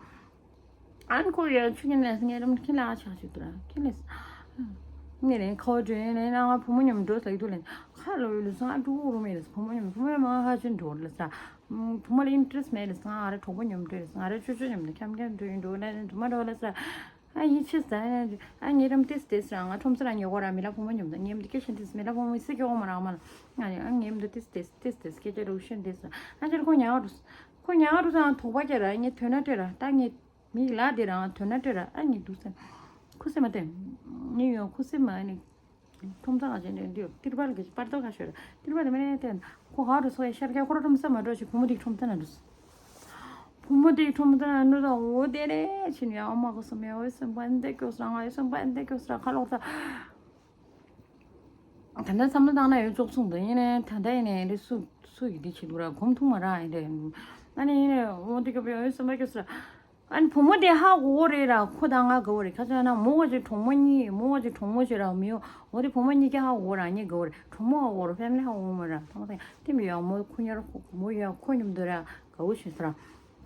ཨ་ནི་ཁོ་ཡ་ཆུ་ཉིན་ལས་ངའི་འགྲམ་ཁྱི་ལ་ཆགས་ཤིག་ཏུ་ར་ཁྱི་ལས། ངས་ལན་ཁོ་དྲན་ལན་ང་བུ་མོ་མཉམ་འགྲོ་ལ་ཡི་དུ་ལན་ཁ་ལོ་ཡི་ལུ་སང་ཨ་འགྲོ་རུ་མེད་ལ་བུ་མོ་མཉམ་བུ་མོ་མ་ཧ་ཅིན་འགྲོ་ལ་ས། བུ་མོ་ལ་ཨིན་ཊི་རེ་སི་མེད་ལ་སང་ཨ་ར་གྲོགས་པོ་མཉམ་འགྲོ་ལ་སང་ཨ་ར་ཆུ་ཆུ་མཉམ་ལ་ཁྱམ་ཁྱམ་འགྲོ་ཡིན་འགྲོ་ལ་ཡིན་འགྲོ་མ་འགྲོ་ལ་ས། ཨ་ཡིད་ཆེས་ཟ་ཨ་ངེད་རམ་ཏིས་ཏིས་རང་ང་ཁྲོམ་ས་རང་ཉོ་གོ་ར་མི་ལ་ཕོ་མོ་ཉོམ་ད་ངེམ་དི་ཀེ་ཤན་ཏིས་མི་ལ་ཕོ་མོ་སི་ཀེ་འོ་མ་རང་མ་ལ་ཨ་ངེམ་དི་ཏིས་ཏིས་ཏིས་ཏིས་ཀེ་ཅེ་རུ་ཤན་ཏིས་ཨ་ཅེར་ཁོ་ཉག་རུ་ཁོ་ཉག་རུ་ས་ཐོག་པ་ཀེ་ར་ངེ་ཐོན་ན་ཏེ་ར་ད་ངེ་མི་ལ་དེ་རང་ཐོན་ན་ཏེ་ར་ཨ་ངེ་དུ་སེ་ཁུ་སེ་མ་ཏེ་ངེ་ཡོང་ཁུ་སེ་མ་ཨ་ནི། ཁྲོམ་ཚང་ང་ཅན་འདི་ཏིར་པལ་གྱི་པར་ཏོ་ཁ་ཤོར་ཏིར་པལ་མེ་ཏན་ཁོ་ཧ་རུ་སོ་ཡ་ཤར་གྱ་ཁོ་ར་ཁྲོམ་ས་མ་འགྲོ་ཞིག་བུ་མོ་དེའི་ཁྲོམ་ཚང་ན་འདུག་བུ་མོ་དེའི་ཁྲོམ་ཚང་ན་འདུག་ད་འོ་དེ་རེ་ཕྱིན་ཡ་ཨ་མ་གོ་སོ་མེ་འོ་སེམས་པ་འདེ་ཀྱོ་སོ་ང་སེམས་པ་འདེ་ཀྱོ་སོ་ཁ་ལོག་ད། ད་ལྟ་བསམ་བློ་བཏང་ན་ཡོད་ཙོག་ཚུང་དུ་ཡིན་ནའི་ད་ལྟ་ཡིན་ནའི་འདི་སུ་སུ་ཡི་འདི་བྱེད་འདུག་ར་གོམ་ཐུག་མ་ར་ཡིན་རེད། ཨ་ནི་ཡིན་ནའི་འོ་འདི་ག་བེ་འོ་སེམས་པ་ཀྱོ་སོ་ར། ཨ་ནི་བུ་མོ་དེ་ཧ་གོ་གོ་རེད་ར། ཁོ་དང་ང་དགའ་བོ་རེད། ཁ་ཚ་ན་མོ་ག་ཅིག་གྲོགས་མོ་གཉིས་མོ་ག་ཅིག་གྲོགས་མོ་ཞེ་ར་མི་ཡོ། འོ་དེ་བུ་མོ་གཉིས་ཀྱི་ཧ་གོ་གོ་ར་ངས་དགའ་བོ་རེད། གྲོགས་མོ་ཧ་གོ་གོ་ར་ཕེ་མི་ལི་ཧ་གོ་གོ་མ་ར་ཐང་ཐང་དེ་མི་ཡོ་མོ་ཁོ་ཉོ་ར་ཁོ་མོ་ཡོ་ཁོ་ཉོམ་དུ་ར་དགའ་བོ་ཞེ་ས་ར།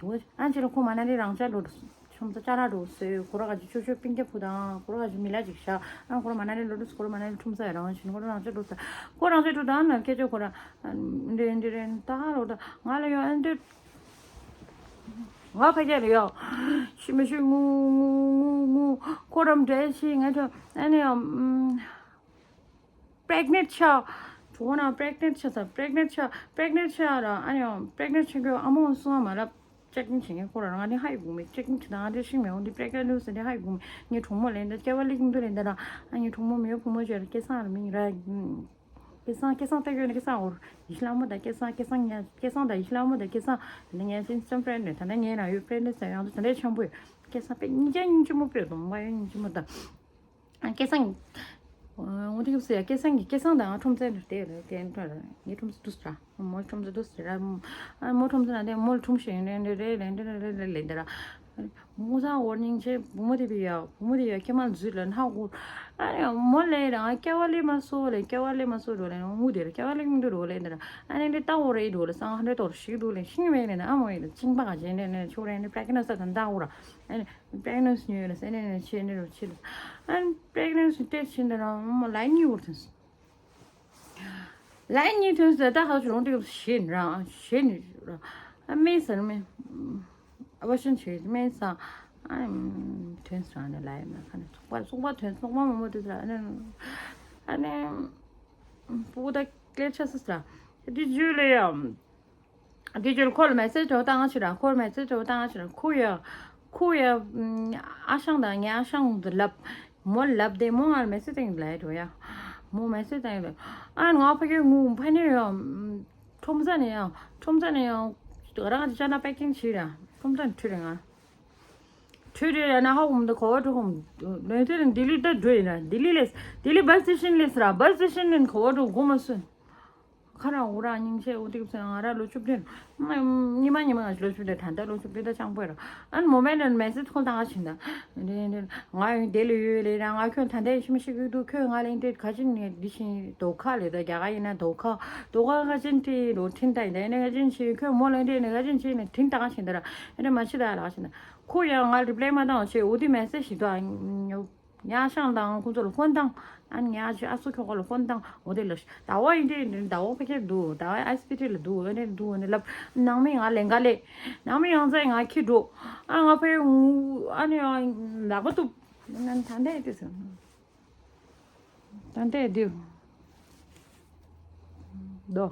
འོ་ཨ་ཅེ་ར་ཁོ་མ་ན་རི་རང་ཅག་ལོ་ཁྲོམ་ས་ཅ་ར་འགྲོ་སེ་ཁོ་ར་ག་ཅིག་ཆོ་ཆོ་པིང་ཀྱ་བུ་དང་ཁོ་ར་ག་ཅིག་མི་ལ་ཅིག་ཤ་ཨ་ཁོ་ར་མ་ན་རི་ལོ་འགྲོ་སེ་ཁོ་ར་མ་ན་རི་ཁྲོམ་ས་ཡ་རང་ཞིན་ཁོ་ར་རང་ཅག་འགྲོ་ས་ཁོ་རང་ཅག་འགྲོ་ད་ན་སྐད་ཅོ་ཁོ་ར་འདྲེ་འདྲེ་རེ་ད་ལོ་ད་ང་ལ་ཡོ་ཨ་འདྲེ། ང་ཕ་གི་ལ་ཡོ། ཤི་མི་ཤི་ངུ་ངུ་ངུ་ངུ་ཁོ་རམ་འདྲེ་ཤི་ང་ཚོ་ཨ་ནི་ཡོ། པྲེག་ནེན་ཆགས། གྲོགས་ན་པྲེག་ནེན་ཆགས་ས་པྲེག་ནེན་ཆགས་པྲེག་ནེན་ཆགས་ར་ཨ་ནི་ཡོ་པྲེག་ནེན་ཆགས་གི་ཨ་མོ་སུ་མ་ལབ་ཅེག་ཨིན་བྱེད་ངེ་ཁོ་ར་ང་ནི་ཧ་ཡི་གུ་མེ་ཅེག་ཨིན་བྱེད་ང་འདྲེ་ཤི་མེ་འོ་འདི་པྲེག་ནེན་ལུས་ས་འདི་ཧ་ཡི་གུ་མེ་ངེ་གྲོགས་མོ་ལེན་ད་སྐྱེ་བ་ལིག་འདུ་ལེན་ད་ར་ཨ་ངེ་གྲོགས་མོ་མེ་ཡོ་བུ་མོ་ཅེ་ར་སྐལ་བཟང་ར་མིང་ར། སྐལ་བཟང་སྐལ་བཟང་ལྟ་གྱོན་ནི་སྐལ་བཟང་འོར། ཡི་ཤི་ལ་མོ་དང་སྐལ་བཟང་སྐལ་བཟང་ཉ་སྐལ་བཟང་དང་ཡི་ཤི་ལ་མོ་དང་སྐལ་བཟང་། ད་ནི་ངའི་ཨིན་སི་ཊ་ཕྲེན་ཌི་ནི་ད་ནི་ངའི་ནང་ཡོད་ཕྲེན་ཌི་ནི་ཟེར་ཡང་དུ་ད་ནི་ཆེན་པོ་ཡོད། སྐལ་བཟང་དཔེ་སྙིང་རྗེ་སྙིང་རྗེ་མོ་དཔེ་གདོང་པ་ཡོད་སྙིང་རྗེ་མོ་དང་། སྐལ་བཟང་། འོ་དེ་གི་ཟེར་ཡ་སྐལ་བཟང་གི་སྐལ་བཟང་དང་ཁྲོམ་ཚན་དུ་བལྟས་རེད་དེ་འདྲ་རེད་ངའི་ཁྲོམ་ཚན་དུ་ཟེར། མོ་ཁྲོམ་ཚ་འདུག་ཟེར་ར། མོ་ཁྲོམ་ཚ་ན་དེ་མོ་ལ་ཁྲོམ་ཞིག་ཡིན་རེད་རེད་རེད་རེད་རེད་རེད་རེད་ར། མོ་ས་འོར་སྙིང་རྗེ་བུ་མོ་དེ་བི་ཡ་བུ་མོ་དེ་བི་ཡ་ཀྱེ་མ་འཛུལ་ལ་ནག་གུ། ཨ་ནི་མོ་ལས་ར་སྐྱ་བ་ལས་མ་སོ་ལས་སྐྱ་བ་ལས་མ་སོ་འགྲོ་ལས་ངུ་དེ་ར་སྐྱ་བ་ལས་མི་འགྲོ་རོ་ལས་འདི་ར། ཨ་ནི་འདི་ལྟ་འོ་རེད་འགྲོ་ལས་སང་ཧ་འདྲེ་དོར་ཞིག་འགྲོ་ལས་ཤིང་བས་ནས་ཨ་མོ་ཡིན་ལ་ཅིང་པ་ག་ཅན་ནས་ནས་ཆོ་རེ་ནས་པྲེག་ནེན་སི་དང་ལྟ་འོ་ར། ཨ་ནི་པྲེག་ནེན་སི་ཉོས་ལ་སེ་ནས་ནས་ཆེ་ནས་རོ་ཆེ་ལ། ཨ་ནི་པྲེག་ནེན་སི་ཏེ་ཆེ་འདི་ར་མོ་ལ་ཉིས་འོར་ཐོན་སོང་། ལན་གཉིས་ཐོན་ཟེར་ད་ཧ་ཅུ་རོང་དེ་ཞེད་ནི་རང་ཞེད་ནི་ར། ཨ་མེད་ཟེར་མེད། ཨ་བ་ཤན་ཆེ་མེད་ས། ཨ་ཐོན་ཟེར་ནི་ལ་ཡ་མ་ཁ་ནས་ཚོགས་པ་ཚོགས་པ་ཐོན་ཚོགས་པ་མང་པོ་དེ་ཟེར་ཨ་ནི། ཨ་ནི། པུ་ད་ཀླད་ཆ་ཟེར་ཟེར། དེ་ཇུ་ལེ་ཡ། དེ་ཅོལ་ཁོ་ལ་མེ་སེ་ཇི་འགྲོ་བཏང་ང་ཕྱིར་ར། ཁོ་ལ་མེ་སེ་ཇི་འགྲོ་བཏང་ང་ཕྱིར་ར། ཁོ་ཡ། ཁོ་ཡ། ཨ་ཞང་དང་ངའི་ཨ་ཞང་དུ་ལབ། མོ་ལབ་དེ་མོ་ང་ལ་མེ་སེ་ཇི་སྟེང་ལ་འགྲོ་ཡ། མོ་མེ་སེ་ཇི་སྟེང་ལ། ཨ་ང་ཕ་གི་ངུ་ཕ་ནི་ཡ། ཁྲོམ་ས་ནས་ཡ། ཁྲོམ་ས་ནས་ཡ། རང་གི་ཅ་ན་པེ་ཀིང་བྱེད་ར། ཁྲོམ་ས་ནས་ཁྲིད་རེ་ང་། ཁྲིད་རེ་ན་ཧ་གོ་མི་འདུག་ག་པར་འགྲོ་གོ་མི་འདུག་ལན་དེ་ལྡི་ལི་ད་འགྲོ་ཡིན་ར། ལྡི་ལི་ལས་ལྡི་ལི་བ་སི་ཊེ་ཤན་ལས་ར། བ་སི་ཊེ་ཤན་ལས་ག་པར་འགྲོ་གོ་མ་སོང་། ཁ་ར་འུ་ར་སྙིང་རྗེ། འུ་ཏིག་ཚེ་ང་ར་ལོ་བཅུ་བདུན། ཉི་མ་ཉི་མ་ང་ལོ་བཅུ་བདུན། ད་ལྟ་ལོ་བཅུ་བདུན་ད་ཆང་པོ་ར། ཨ་ནི་མོ་མེན་ནི་མེ་སེ་ཇི་ཁོ་ལ་བཏང་ང་ཕྱིན་ད། ང་ཡང་དེ་ལ་ཡོད་ལེ་ར། ང་ཁྱོད་ད་ལྟ་ཡིན་ཤི་མི་ཤི་གི་འདུག་ཁྱོད་ང་ལ་ཡིན་དེ་ག་ཅིན་ནས་འདི་ཤིང་རྡོ་ཁ་ལེ་ད། རྒྱ་གར་ཡིན་ན་རྡོ་ཁ། རྡོ་ཁ་ག་ཅིན་དེ་རོ་ཁྲིན་ད་ཡིན་ད། ཡིན་ན་ག་ཅིན་ཤི་ཁྱོད་མོ་ལ་ཡིན་དེ་ནས་ག་ཅིན་ཤི་ནས་ཁྲིན་ད་ག་ཕྱིན་ད་ར། ཡིན་ན་མ་ཤི་ད་ལ་ཕྱིན་ད། ཁོ་ཡང་ང་རི་པི་ལེ་མ་བཏང་བ་བྱས། འོ་དེ་མེ་སེ་ཇི་ཞིག་འདུག་ཨ། ཉ་ཤང་དང་ཁོང་ཚོ་ལ་ཧོན་དང་། ཨ་ནི་ཉ་ཅི་ཨ་སུ་ཁྱོ་ག་ལ་ཧོན་དང་། འོ་དེ་ལ་ཟླ་བ་ཡིན་དེ་ཟླ་བ་ཕ་གིར་འདུག་ཟླ་བ་ཨེ་སི་པི་ཊི་ལ་འདུག་ཨ་ནི་འདུག་ཨ་ནི་ལབ། ནང་མི་ང་ལེན་ག་ལེ། ནང་མི་ཡང་ཚ་ང་ཁྱི་འགྲོ། ཨ་ང་ཕ་གི་ཨ་ནི་ལག་པ་ཏུ། ད་ལྟ་དེ་སོང་། ད་ལྟ་དེ། དོ།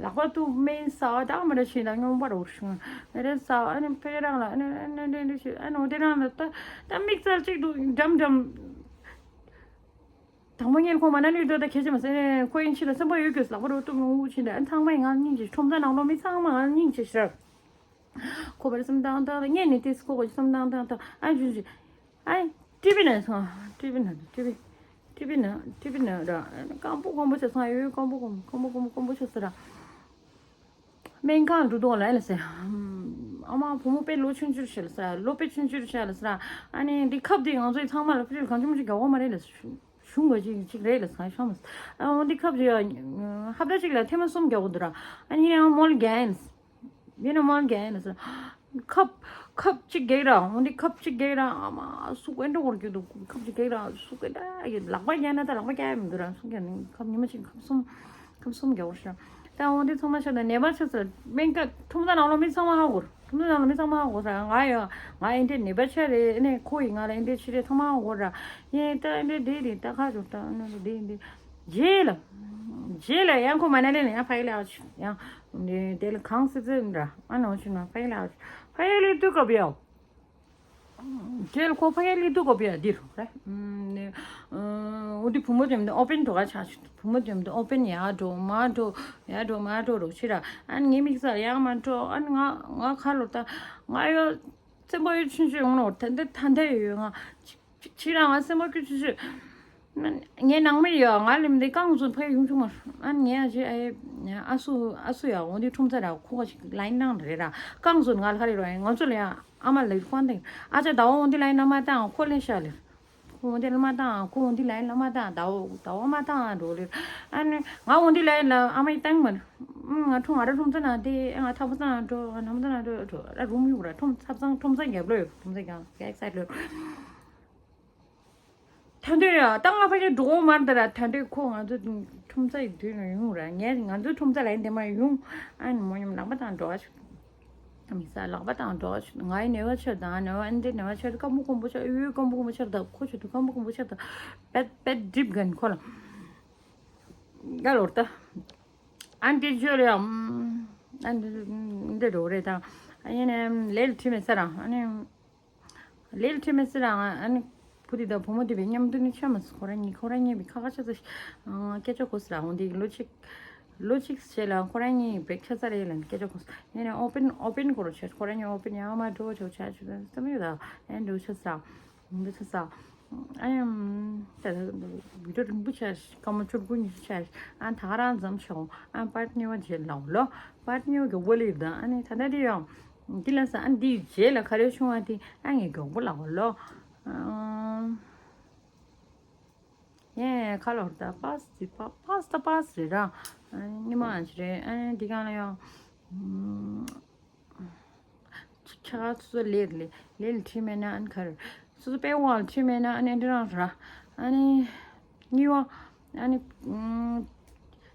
ལག་པ་ཏུ་མེ་ས་བ་དག་མ་རེ་ཤི་ན་སྙོམས་པར་འུར་ཤུང་། མེ་རེ་ས་བ་ཨ་ནི་ཕེ་རང་ལ་ཨ་ནི་ཨ་ནི་ཨ་ནི་ཨ་ནི་ཤི་ཨ་ནི་འོ་དེ་རང་ལ་ད་ད་དམིགས་བསལ་གཅིག་ཏུ་འགྲམ་འགྲམ། དང་པོ་ངས་ཁོ་མ་ན་ལུས་འགྲོ་ད་ཁྱེད་ཅི་མ་ཟེར་ནས་ཁོ་ཡིན་ཕྱི་ལ་སེམས་པ་ཡོད་དགོས་ལག་པ་རོ་ཏུ་མི་འུ་ཕྱིན་ད་ཨ་ནི་ཚང་མ་ཡིན་ང་སྙིང་རྗེ། ཁྲོམ་ས་ནང་ལོ་མི་ཚང་མ་ང་སྙིང་རྗེ་ཤར། ཁོ་པར་སེམས་བཏང་བཏང་ད་ངས་ནི་ཏིས་ཁོ་གོ་སེམས་བཏང་བཏང་ད་ཨ་ཇུ་ཇུ། ཨའི། ཀྲི་པི་ན་སོང་། ཀྲི་པི་ན་ཀྲི་པི། ཀྲི་པི་ན་ཀྲི་པི་ན་ར། སྐམ་པོ་སྐམ་པོ་ཆ་ཚང་ཡོད། སྐམ་པོ་སྐམ་པོ་སྐམ་པོ་སྐམ་པོ་སྐམ་པོ་ཆ་ས་ར། སྨན་ཁང་འགྲོ་དོང་ལ་ལ་ཟེར། ཨ་མ་བུ་མོ་དཔེ་ལོ་ཆུང་ཆུང་ཞིག་ལ་ཟེར། ལོ་དཔེ་ཆུང་ཆུང་ཞིག་ལ་ཟེར། ཨ་ནི་འདི་ཁབ་འདི་ང་ཚོའི་ཚང་མ་ལ་ཕི་ལ་གང་ཆུང་ཆུང་རྒྱག་གོ་མ་རེད་ལ་ཟེར། གཞུང་ག་ཅིག་ཅིག་རེད་ལ་ཟེར་ཤོང་མ་ཟེར། ཨ་འོ་འདི་ཁབ་འདི་ཧབ་ད་ཅིག་ལ་ཐེངས་མ་གསུམ་རྒྱག་གོ་འདུག་ར། ཨ་ནི་ཡང་མོལ་རྒྱག་ཡིན། ཡིན་ན་མང་རྒྱག་ཡིན་ཟེར། ཁབ་ཁབ་གཅིག་རྒྱག་ར། འོ་འདི་ཁབ་གཅིག་རྒྱག་ར། ཨ་མ་སུ་དཀོན་འགྲོ་བོར་གྱི་འདུག་ཁབ་གཅིག་རྒྱག་ར། སུ་དཀོན་འདྲ་ཡིན། ལག་པ་རྒྱག་ན་ད་ལག་པ་རྒྱག་ཡ་མི་འདུག་ར། སུ་རྒྱག་ནི་ཁབ་ཉི་མ་གཅིག་ཁབ་གསུམ། ཁབ་གསུམ་རྒྱག་བོར་ཤག་ད་འོ་འདི་ཚང་མ་ཤ་ད་ནད་པ་ཆགས་ཟེར། སྨན་ཁབ་ཁྲོམ་ས་ནང་ལོ་མི་ཚང་མ་ཧ་གོ་ར། ཁྲོམ་ས་ནང་ལོ་མི་ཚང་མ་ཧ་གོ་ཟེར། ང་ཡོད། ང་ཡིན་དེ་ནད་པ་ཆགས་རེད། ཨ་ནི་ཁོ་ཡིན་ང་ལ་ཡིན་དེ་ཆི་རེད་ཚང་མ་ཧ་གོ་ར། ཡིན་ད་ཨ་ནི་དེ་རེད། ད་ཁ་ཅུག་ད་ཨ་ནི་དེ་ཡིན་དེ། རྗེས་ལ། རྗེས་ལ་ཡང་ཁོ་མ་ན་ལེ་ནས་ཡང་ཕ་གི་ལ་ཡང་། དེ་ལ་གང་སྲིད་ཙེ་འདྲ་ཨ་ནོ་ཆུ་ན་ཕ་གི་ལ་ཡང་། ཕ་གི་ལ་དུས་སྐབས་ཡོད། རྗེས་ལ་ཁོ་ཕ་གི་ལ་དུས་སྐབས་ཡོད་འདིར་རེད། འོ་དེ་བུ་མོ་འཇོམས་དེ་ཨོ་པན་འགྲོ་ག་ཆ་ཆུ། བུ་མོ་འཇོམས་དེ་ཨོ་པན་ཡར་འགྲོ་མར་འགྲོ་ཡར་འགྲོ་མར་འགྲོ་རོགས་ཕྱི་ར། ཨ་ནི་ངའི་དམིགས་བསལ་ཡང་མ་འགྲོ། ཨ་ནི་ང་ང་ཁ་ལོ་ད་ང་ཡོད། སེམས་པ་ཡོད་ཆུང་ཆུང་ཡོང་ནོ་ད་འདི་ད་འདི་ཡོད་ང་། ཅིག་ཅིག་ཅིག་རང་ང་སེམས་པ་སྐྱོ་ཆུང་ཆུང་། ངའི་ནང་མི་ཡོད་ང་ལེམ་འདི་རྐང་བཙུགས་ཕ་ཡུང་ཆུང་མ། ཨ་ངས་ཨ་ཅེ་ཨ་ཨ་སུ་ཨ་སུ་ཡ་འོ་འདི་ཁྲོམ་ཚ་ར་ཁོ་ག་ཅིག་ལ་ཡིན་ནང་རེད་ར། རྐང་བཙུགས་ང་ལ་ཁ་རེ་རོ་ང་ཚོ་ལ་ཡང་ཨ་མ་ལ་ཡིར་ཁོང་དེ་ཨ་ཅག་ཟླ་བ་འོ་འདི་ལ་ཡིན་ན་མ་བཏང་ཁོ་ལེན་ཤ་ལེར། ཁོ་འོ་འདི་ལ་མ་བཏང་ཁོ་འོ་འདི་ལ་ཡིན་ན་མ་བཏང་ཟླ་བ་ཟླ་བ་མ་བཏང་འགྲོ་ལེར། ཨ་ནི་ང་འོ་འདི་ལ་ཡིན་ལ་ཨ་མ་ཡི་བཏང་མ། ང་ཁྲོམ་ང་ར་ཁྲོམ་ཚ་ན་དེ་ང་ཐབ་ཚང་འགྲོ་ང་ནམ་ཚང་འགྲོ་འགྲོ་ར་རུམ་ཡུག་ར་ཁྲོམ་ཚབ་ཚང་ཁྲོམ་ཚ་རྒྱབ་ལོ་ཡོད་ཁྲོམ་ཚ་ཀྱང་ཀེག་སའི་ལོ། ད་འདོད་ཡ་ད་ང་ཕ་གི་འགྲོ་གོ་མར་འདི་ར། ད་འདོད་ཁོ་ང་ཚོ་ཁྲོམ་ཚ་ཡི་དུས་ནས་ཡོང་ར། ངས་ང་ཚོའི་ཁྲོམ་ཚ་ལ་ཡིན་དེ་མ་ཡོང་ཨ་ནི་མོ་ཉམ་ལག་པ་དང་འགྲོ་བ་ཞིག་མི་ས་ལག་པ་དང་འགྲོ་བ་ཞིག་ང་ཡི་ནེ་བ་ཆེར་དང་ནེ་བ་ཨན་དེ་ནེ་བ་ཆེར་དང་སྐམ་པོ་སྐམ་པོ་ཆེར་ཡོད་སྐམ་པོ་སྐམ་པོ་ཆེར་དང་ཁོ་ཆེ་དུ་སྐམ་པོ་སྐམ་པོ་ཆེར་དང་པད་པད་སྒྲིབ་གན་ཁོ་ལ་ག་ལོར་ད་ཨན་དེ་ཆོས་རེད་ཨམ་ཨན་དེ་འདྲ་འགྲོ་རེད་དང་ཨ་ཡིན་ནམ་ལེལ་ཁྲི་མེད་ས་རང་ཨ་ནི། ལེལ་ཁྲི་མེད་སི་རང་ཨ་ནི་བུ་དེ་དང་བུ་མོ་དེ་བའི་མཉམ་དུ་ནི་ཆ་མ་སི་ཁོ་རང་གཉིས་ཁོ་རང་གཉིས་བའི་ཁ་ཁ་ཆ་ཚ་སྐད་ཆ་གོ་སི་རང་འོང་དེ་ལོ་གཅིག་ལོ་གཅིག་བྱས་ལ་ཁོ་རང་གཉིས་བའི་ཁ་ཚ་རེ་ལ་སྐད་ཆ་གོ་སི་ཡིན་ནི་ཨོ་པན་ཨོ་པན་གོ་རོ་ཆ་ཁོ་རང་གཉིས་ཨོ་པན་ཡང་མ་འགྲོ་ཆོག་ཆ་ཆུ་ཙམ་ཡོད་ད་ཨེ་འགྲོ་ཆ་ས་འདི་ཆ་ས་ཨ་ཡམ་ད་བི་ཌིའོ་རིང་པོ་ཆ་སྐར་མ་བཅུ་དགུ་ཉི་ཤུ་ཆ་ཨ་ད་ག་རང་མཚམས་ཆོག་ཨ་པར་ཉེ་བ་རྗེས་ལ་ལོ་པར་ཉེ་བ་གི་ཝོ་ལི་ད་ཨ་ནི་ད་ད་དེ་ཡང་། འདི་ལ་ས་ཨ་འདིའི་རྗེས་ལ་ག་རེ་བྱུང་བ་དེ་ཨ་ངས་མགྱོགས་པོ་ལ་གོ་ལོ། ཡེ་ཁ་ལོར་ད་པཱ་སི་པཱ་པཱ་སི་ད་པཱ་སི་རེད་ར། ཨ་ཉི་མ་ཨ་ཅི་རེད་ཨ་འདི་གང་ལ་ཡང་། ཁྱ་ག་སོ་སོ་ལས་ལས་ལས་ལ་ཁྲིད་མེད་ན་ཨ་ནི་ག་རེ་སོ་སོ་པའི་དབང་ལ་ཁྲིད་མེད་ན་ཨ་ནི་འདི་རང་ར་ཨ་ནི། གཉིས་པ། ཨ་ནི།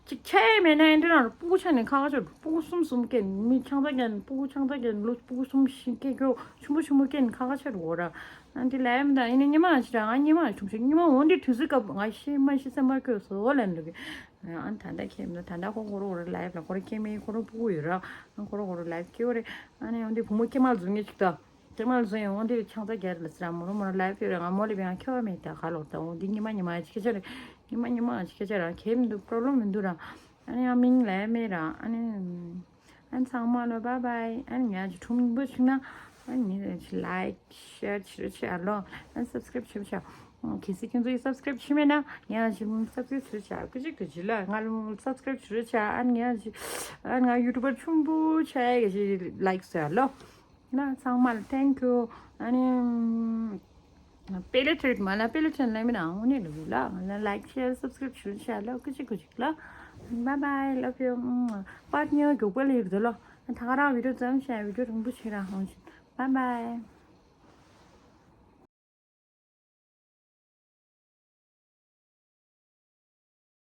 ཅིག་ཆད་མེད་ན་ཨེ་འདྲ་རང་སྤུ་གུ་ཆགས་ནས་ཁ་ཁ་ཆད་འགྲོ། སྤུ་གུ་གསུམ་གསུམ་སྐྱེས་མི་ཆང་ས་རྒྱག་ནས་སྤུ་གུ་ཆང་ས་རྒྱག་ནས་ལོ་སྤུ་གུ་གསུམ་བཞི་སྐྱེས་སྐྱོ་ཆུང་པོ་ཆུང་པོ་སྐྱེས་ནས་ཁ་ཁ་ཆད་འགྲོ་ར། ཨ་འདི་ལའེབ་ད་ཡིན་ན་ཉི་མ་ཞིག་ར་ང་ཉི་མ་ཐུག་ཞིག་ཉི་མ་འོན་ཏེ་དུས་ཚོད་སྐབས་ང་ཤེས་མ་ཤེས་སེམས་པ་སྐྱོ་སོ་ལན་འདུག་གི། ཨ་ད་ལྟ་ཁྱེད་མི་ད་ལྟ་ཁོ་ཁོ་རོ་རོ་ལའེབ་ལ་ཁོ་རོ་ཁྱེད་མི་ཁོ་རོ་ཕྲུ་གུ་ཡོད་ར། ཨ་ཁོ་རོ་ཁོ་རོ་ལའེབ་སྐྱོ་རེ། ཨ་ནི་འོན་ཏེ་བུ་མོ་ཁྱེད་མ་ལ་བཟུང་ངེས་ཅིག་ད། ཁྱེད་མ་ལ་བཟུང་ཡང་འོན་ཏེ་ཆང་ས་རྒྱལ་ལ་སི་ར་མོ་རོ་མོ་རོ་ལའེབ་སྐྱོ་རེ། ང་མོ་ལ་བས་ང་ཁྱེད་བ་མེད་ད་ག་ལོག་ད་འོན་ཏེ་ཉི་མ་ཉི་མ་ཅིག་ཁྱེད་ཆ་རེ། ཉི་མ་ཉི་མ་ཅིག་ཁྱེད་ཆ་ར་ཁྱེད་མི་འདུག་པྲོབ་ལེམ་མི་འདུག་ར། ཨ་ནི་ཡང་མིང་ལའེབ་མེད་ར། ཨ་ནི། ཨན་ཚང་མ་ལོ་བཱའི་བཱའི། ཨན་ཉ་ཅི་ཁྲུམ་བུ་ཆིག་ན་ཨན་ཉི་ཅི་ལའིཀ་ཤེར་ཆི་རུ་ཆ་ལོ། ཨན་སབ་སི་ཀ་རེབ་ཆི་རུ་ཆ། གལ་སྲིད་ཁྱེད་ཚོ་ཡི་སབ་སི་ཀ་རེབ་ཆི་མེད་ན་ཉ་ཅི་སབ་སི་ཀ་རེབ་ཆི་རུ་ཆ་ཀི་ཅིག་ཏུ་ཅི་ལ་ང་ལོ་སབ་སི་ཀ་རེབ་ཆི་རུ་ཆ། ཨན་ཉ་ཅི་ཨན་ང་ཡུ་ཊུབ་པར་ཆུང་བུ་ཆ་ཡ་གི་ཅི་ལའིཀ་སོ་ཡ་ལོ། ན་ཚང་མ་ལ་ཐེང་ཀིའུ། ཨ་ནི། པེ་ལེ་ཊེ་མ་ལ་པེ་ལེ་ཊེ་ལ་མི་ན་འོ་ནི་ལུ་ལ་ང་ལ་ལའིཀ་ཤེར་སབ་སི་ཀ་རེབ་ཞུ་ཤ་ལ་ཀུ་ཅི་ཀུ་ཅི་ལ། Bye bye, love you. པར་ཉོ་མགྱོགས་པོ་ལ་ཡོད་དོ་ལོ། ད་ག་རང་བི་ཌིའོ་ཙམ་ཤ་བི་ཌིའོ་རིང་པོ་ཆེ་རང་ཧོང་ཤིན། Bye bye.